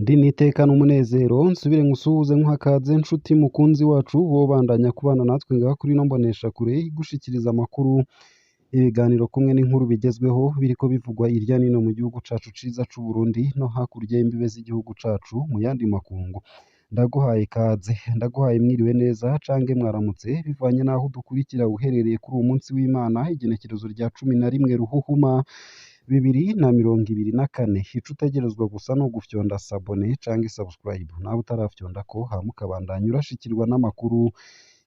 Ndi n'iteka n'umunezero nsubire nkusuhuze nkuha kaze nshuti mukunzi wacu wobandanya kubana natwe ngaha kuri ino mboneshakure igushikiriza amakuru, ibiganiro kumwe n'inkuru bigezweho biriko bivugwa irya nino mu gihugu cacu ciza c'Uburundi no hakurya y'imbibe z'igihugu cacu mu yandi makungu. Ndaguhaye ikaze, ndaguhaye mwiriwe neza cange mwaramutse bivanye n'aho udukurikira uherereye kuri uwu munsi w'Imana igenekerezo rya 11 Ruhuhuma 2024. Ico utegerezwa gusa ni ugufyonda s'abonner canke subscribe, nawe utarafyondako hama ukabandanya urashikirwa n'amakuru,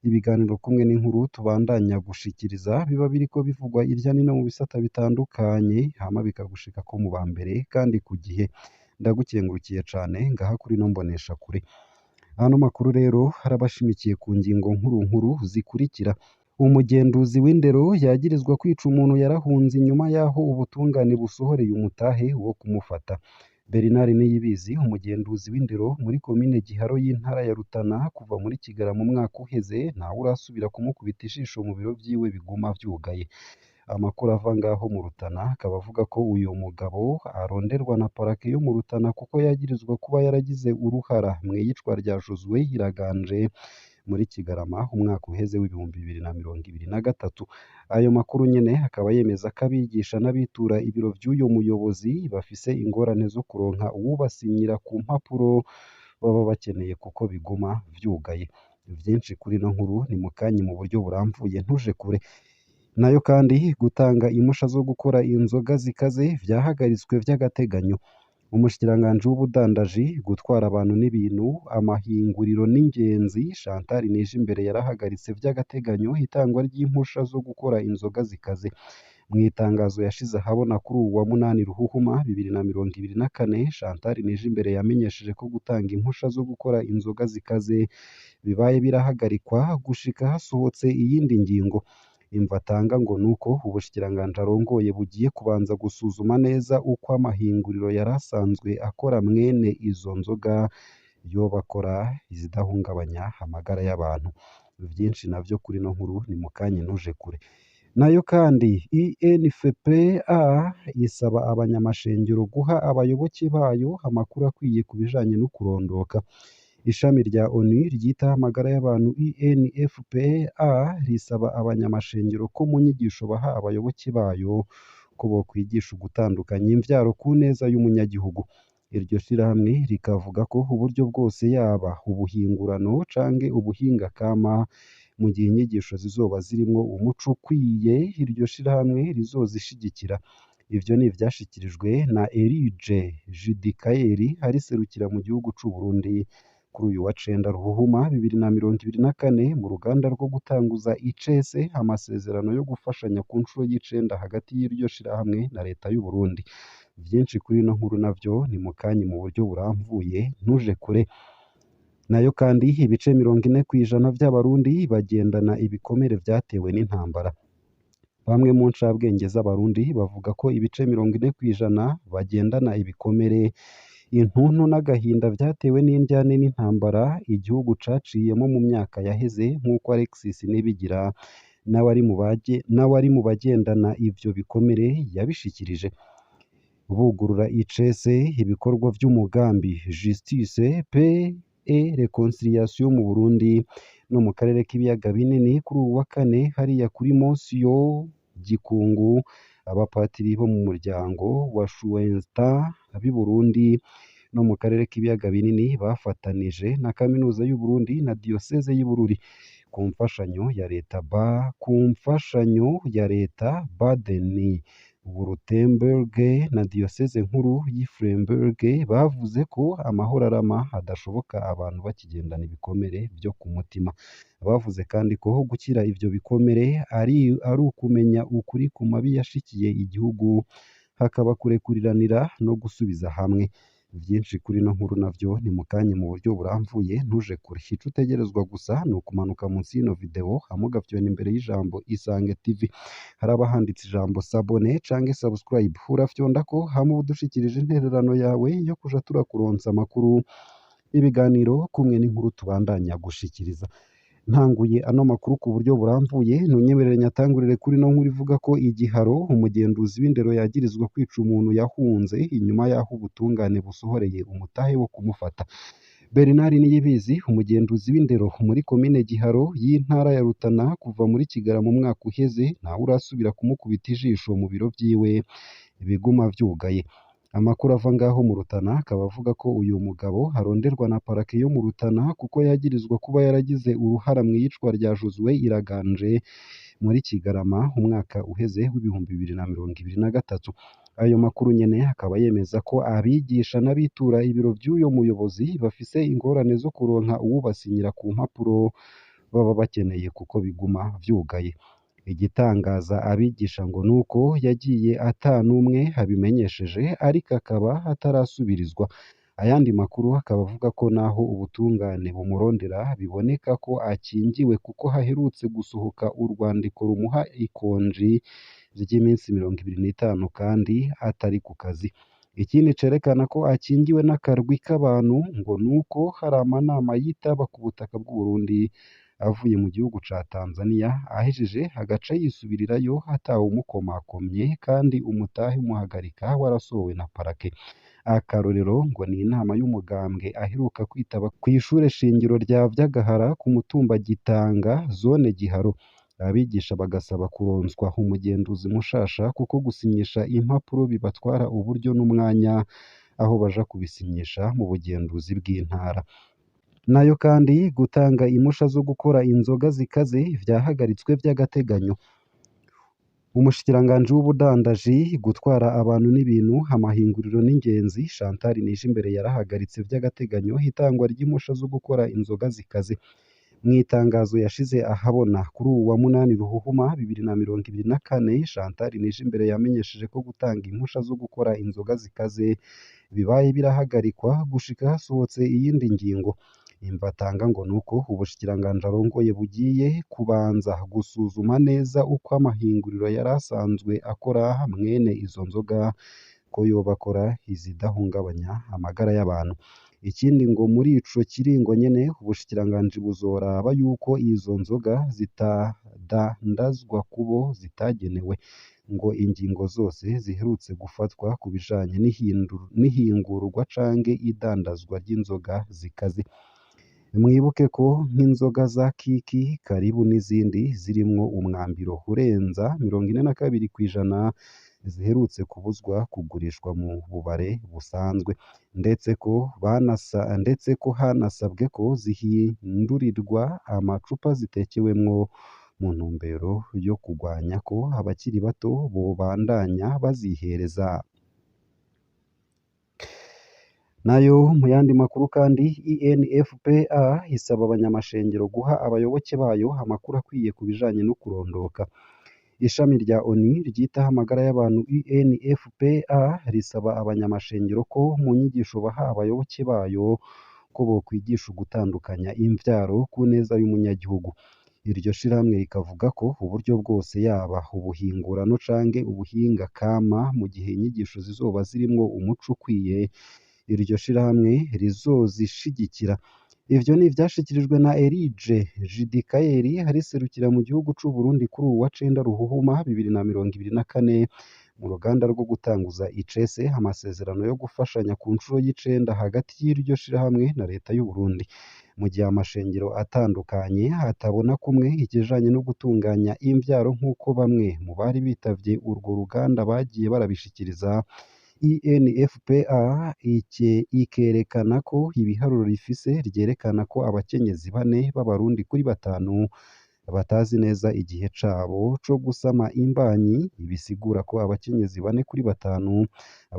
ibiganiro kumwe n'inkuru tubandanya gushikiriza biba biriko bivugwa irya nino mu bisata bitandukanye, hama bikagushikako mu ba mbere kandi ku gihe. Ndagukengurukiye cane ngaha kuri ino mboneshakure. Ano makuru rero arabashimikiye ku ngingo nkuru nkuru zikurikira: Umugenduzi w'indero yagirizwa kwica umuntu yarahunze inyuma y'aho ubutungane busohoreye umutahe wo kumufata. Bernard Niyibizi, umugenduzi w'indero muri komine Giharo y'intara ya Rutana, kuva muri Kigarama umwaka uheze ntawurasubira kumukubita ijisho mu biro vyiwe biguma vyugaye. Amakuru ava ngaho mu Rutana akaba avuga ko uyu mugabo aronderwa na parake yo mu Rutana kuko yagirizwa kuba yaragize uruhara mw'iyicwa rya Josue Iraganje muri Kigarama umwaka uheze w'2023. Ayo makuru nyene akaba yemeza ko abigisha n'abitura ibiro vy'uyo muyobozi bafise ingorane zo kuronka uwubasinyira ku mpapuro baba bakeneye kuko biguma vyugaye. Vyinshi kuri ino nkuru ni mukanyi mu buryo buramvuye, ntuje kure. Nayo kandi gutanga impusha zo gukora inzoga zikaze vyahagaritswe vy'agateganyo. Umushikiranganji w'ubudandaji, gutwara abantu n'ibintu, amahinguriro n'ingenzi Chantal Nijimbere yarahagaritse vy'agateganyo itangwa ry'impusha zo gukora inzoga zikaze. Mw'itangazo yashize ahabona kuri uwu wa 8 Ruhuhuma 2024, Chantal Nijimbere yamenyesheje ko gutanga impusha zo gukora inzoga zikaze bibaye birahagarikwa gushika hasohotse iyindi ngingo. Imvo atanga ngo nuko ubushikiranganji arongoye bugiye kubanza gusuzuma neza uko amahinguriro yari asanzwe akora mwene izo nzoga yoba akora izidahungabanya amagara y'abantu. Vyinshi navyo kuri ino nkuru ni mukanya ntuje kure. Nayo kandi INFPA isaba abanyamashengero guha abayoboke bayo amakuru akwiye ku bijanye no kurondoka. Ishami rya ONU ryitaho amagara y'abantu UNFPA risaba abanyamashengero ko mu nyigisho baha abayoboke bayo ko bokwigisha ugutandukanya imvyaro ku neza y'umunyagihugu. Iryo shirahamwe rikavuga ko uburyo bwose yaba ubuhingurano canke ubuhinga kama mu gihe inyigisho zizoba zirimwo umuco ukwiye iryo shirahamwe rizozishigikira. Ivyo ni ivyashikirijwe na Erige Judikaeri ariserukira mu gihugu c'Uburundi kuri uyu wa 9 Ruhuhuma 2024 mu ruganda rwo gutanguza icese amasezerano yo gufashanya ku nshuro y'icenda hagati y'iryo shirahamwe na leta y'Uburundi. Vyinshi kuri ino nkuru navyo ni mukanyi mu buryo buramvuye, ntuje kure. Nayo kandi ibice 40% vy'abarundi bagendana ibikomere vyatewe n'intambara. Bamwe mu ncabwenge z'abarundi bavuga ko ibice 40% bagendana ibikomere, intuntu n'agahinda vyatewe n'indyane n'intambara igihugu caciyemo mu myaka yaheze, nk'uko Alexis Nibigira nawe ari mu bagendana ivyo bikomere yabishikirije. Bugurura icese ibikorwa vy'umugambi Justice Paix et Reconciliation mu Burundi no mu karere k'ibiyaga binini kuri uwu wa kane hariya kuri Monsiyo Gikungu, abapatiri bo mu muryango wa Schoenstatt b'i Burundi no mu karere k'ibiyaga binini bafatanije na Kaminuza y'Uburundi na Diyoseze y'i Bururi ku mfashanyo ya leta Baden Württemberg na Diyoseze nkuru y'i Freiburg bavuze ko amahoro arama adashoboka abantu bakigendana ibikomere vyo ku mutima. Bavuze kandi ko gukira ivyo bikomere ari ukumenya ukuri ku mabi yashikiye igihugu, hakaba kurekuriranira no gusubiza hamwe. Vyinshi kuri ino nkuru navyo ni mukanya mu buryo buramvuye, ntuje kure. Ico utegerezwa gusa ni ukumanuka munsi y'ino video hama ugafyonda imbere y'ijambo Isange TV. Haraba handitse ijambo s'abonner canke subscribe, urafyondako hama uba udushikirije intererano yawe yo kuja turakuronsa amakuru, ibiganiro kumwe n'inkuru tubandanya gushikiriza. Ntanguye ano makuru ku buryo burambuye, ntunyemerere nyatangurire kuri no nkuru ivuga ko igiharo umugenduzi w'indero yagirizwa kwica umuntu yahunze inyuma y'aho ubutungane busohoreye umutahe wo kumufata. Bernard Niyibizi, umugenduzi w'indero muri komine Giharo y'intara ya Rutana, kuva muri Kigarama umwaka uheze ntawe urasubira kumukubita ijisho mu biro vyiwe biguma vyugaye. Amakuru ava ngaho mu Rutana akaba avuga ko uyu mugabo aronderwa na parake yo mu Rutana kuko yagirizwa kuba yaragize uruhara mw'iyicwa rya Josue Iraganje muri Kigarama umwaka uheze w'2023. Ayo makuru nyene akaba yemeza ko abigisha n'abitura ibiro vy'uyo muyobozi bafise ingorane zo kuronka uwubasinyira ku mpapuro baba bakeneye kuko biguma vyugaye. Igitangaza abigisha ngo nuko yagiye ata n'umwe abimenyesheje, ariko akaba atarasubirizwa. Ayandi makuru akaba avuga ko naho ubutungane bumurondera biboneka ko akingiwe kuko haherutse gusohoka urwandiko rumuha ikonji ry'iminsi 25 kandi atari ku kazi. Ikindi cerekana ko akingiwe n'akarwi k'abantu ngo nuko hari amanama yitaba ku butaka bw'u Burundi avuye mu gihugu ca Tanzania, ahejeje agaca yisubirirayo atawumukomakomye kandi umutahe umuhagarika warasohowe na parake. Akarorero ngo ni inama y'umugambwe aheruka kwitaba kw'ishure shingiro rya Vyagahara ku mutumba Gitanga zone Giharo. Abigisha bagasaba kuronswa umugenduzi mushasha kuko gusinyisha impapuro bibatwara uburyo n'umwanya aho baja kubisinyisha mu bugenduzi bw'intara. Nayo kandi gutanga impusha zo gukora inzoga zikaze vyahagaritswe vy'agateganyo. Umushikiranganji w'ubudandaji, gutwara abantu n'ibintu, amahinguriro n'ingenzi, Chantal Nijimbere yarahagaritse vy'agateganyo itangwa ry'impusha zo gukora inzoga zikaze. Mw'itangazo yashize ahabona kuri uwu wa 8 Ruhuhuma 2024, Chantal Nijimbere yamenyesheje ko gutanga impusha zo gukora inzoga zikaze bibaye birahagarikwa gushika hasohotse iyindi ngingo. Imvo atanga ngo nuko ubushikiranganji arongoye bugiye kubanza gusuzuma neza uko amahinguriro yari asanzwe akora mwene izo nzoga ko yoba akora izidahungabanya amagara y'abantu. Ikindi ngo muri ico kiringo nyene ubushikiranganji buzoraba yuko izo nzoga zitadandazwa kubo zitagenewe. Ngo ingingo zose ziherutse gufatwa ku bijanye n'ihingurwa canke idandazwa ry'inzoga zikaze. Mwibuke ko nk'inzoga za Kiki, Karibu n'izindi zirimwo umwambiro urenza 42% ziherutse kubuzwa kugurishwa mu bubare busanzwe, ndetse ko hanasabwe ko zihindurirwa amacupa zitekewemwo mu ntumbero yo kugwanya ko abakiri bato bobandanya bazihereza. Nayo mu yandi makuru kandi, INFPA isaba abanyamashengero guha abayoboke bayo amakuru akwiye ku bijanye no kurondoka. Ishami rya ONU ryitaho amagara y'abantu UNFPA risaba abanyamashengero ko mu nyigisho baha abayoboke bayo ko bokwigisha ugutandukanya imvyaro ku neza y'umunyagihugu. Iryo shirahamwe rikavuga ko uburyo bwose yaba ubuhingurano canke ubuhinga kama mu gihe inyigisho zizoba zirimwo umuco ukwiye, iryo shirahamwe rizozishigikira. Ivyo ni ivyashikirijwe na Erige Judikayeri ariserukira mu gihugu c'u Burundi kuri uwu wa 9 Ruhuhuma 2024 mu ruganda rwo gutanguza icese amasezerano yo gufashanya ku nshuro y'icenda hagati y'iryo shirahamwe na leta y'u Burundi. Mu gihe amashengero atandukanye atabona kumwe ikijanye no gutunganya imvyaro nk'uko bamwe mu bari bitavye urwo ruganda bagiye barabishikiriza, INFPA ikerekana ko ibiharuro rifise ryerekana ko abakenyezi 4 b'abarundi kuri 5 batazi neza igihe cabo co gusama imbanyi, bisigura ko abakenyezi 4 kuri 5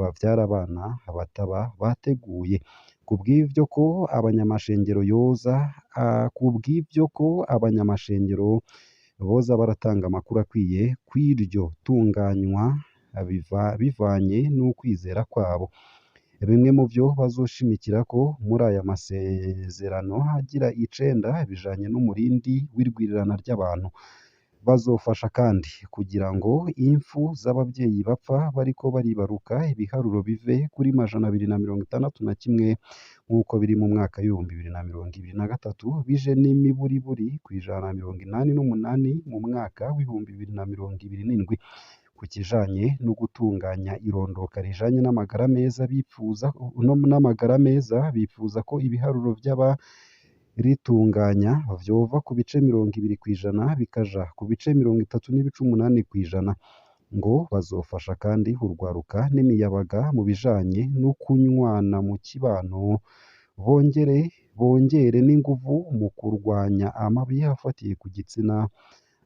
bavyara abana bataba bateguye. Kubw'ivyo ko abanyamashengero yoza kubw'ivyo ko abanyamashengero boza baratanga amakuru akwiye kw'iryo tunganywa bivanye n'ukwizera kwabo. Bimwe mu vyo bazoshimikirako muri aya masezerano agira 9 bijanye n'umurindi w'irwirirana ry'abantu. Bazofasha kandi kugira ngo impfu z'abavyeyi bapfa bariko baribaruka ibiharuro bive kuri 261 nk'uko biri mu mwaka w'2023 bije n'imiburiburi 188 mu mwaka w'2027. Ku kijanye no gutunganya irondoka rijanye n'amagara meza bipfuza no n'amagara meza bipfuza ko ibiharuro vy'aba ritunganya vyova ku bice 20% bikaja ku bice 30.8%. Ngo bazofasha kandi urwaruka n'imiyabaga mu bijanye no kunywana mu kibano, bongere n'inguvu mu kurwanya amabi afatiye ku gitsina,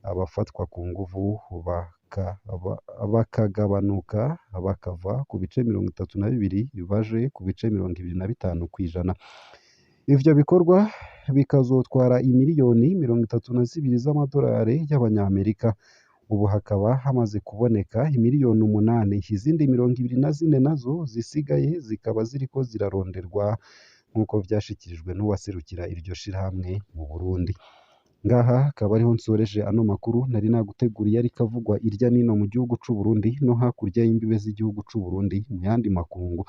abafatwa ku nguvu bakagabanuka bakava ku bice 32 baje ku bice 25%. Ivyo bikorwa bikazotwara imiliyoni 32 z'amadolari y'Abanyamerika. Ubu hakaba hamaze kuboneka imiliyoni 8, izindi 24 nazo zisigaye zikaba ziriko ziraronderwa nk'uko vyashikirijwe n'uwaserukira iryo shirahamwe mu Burundi. Ngaha akaba ariho nsoreje ano makuru nari naguteguriye ariko avugwa irya nino mu gihugu c'u Burundi no hakurya y'imbibe z'igihugu c'u Burundi mu yandi makungu.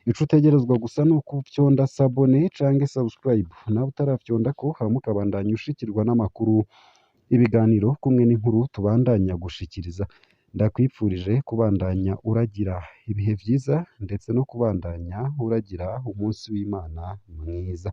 Ico utegerezwa gusa ni ukufyonda s'abonner canke subscribe, nawe utarafyondako hama ukabandanya ushikirwa n'amakuru, ibiganiro kumwe n'inkuru tubandanya gushikiriza. Ndakwipfurije kubandanya uragira ibihe vyiza ndetse no kubandanya uragira umunsi w'Imana mwiza.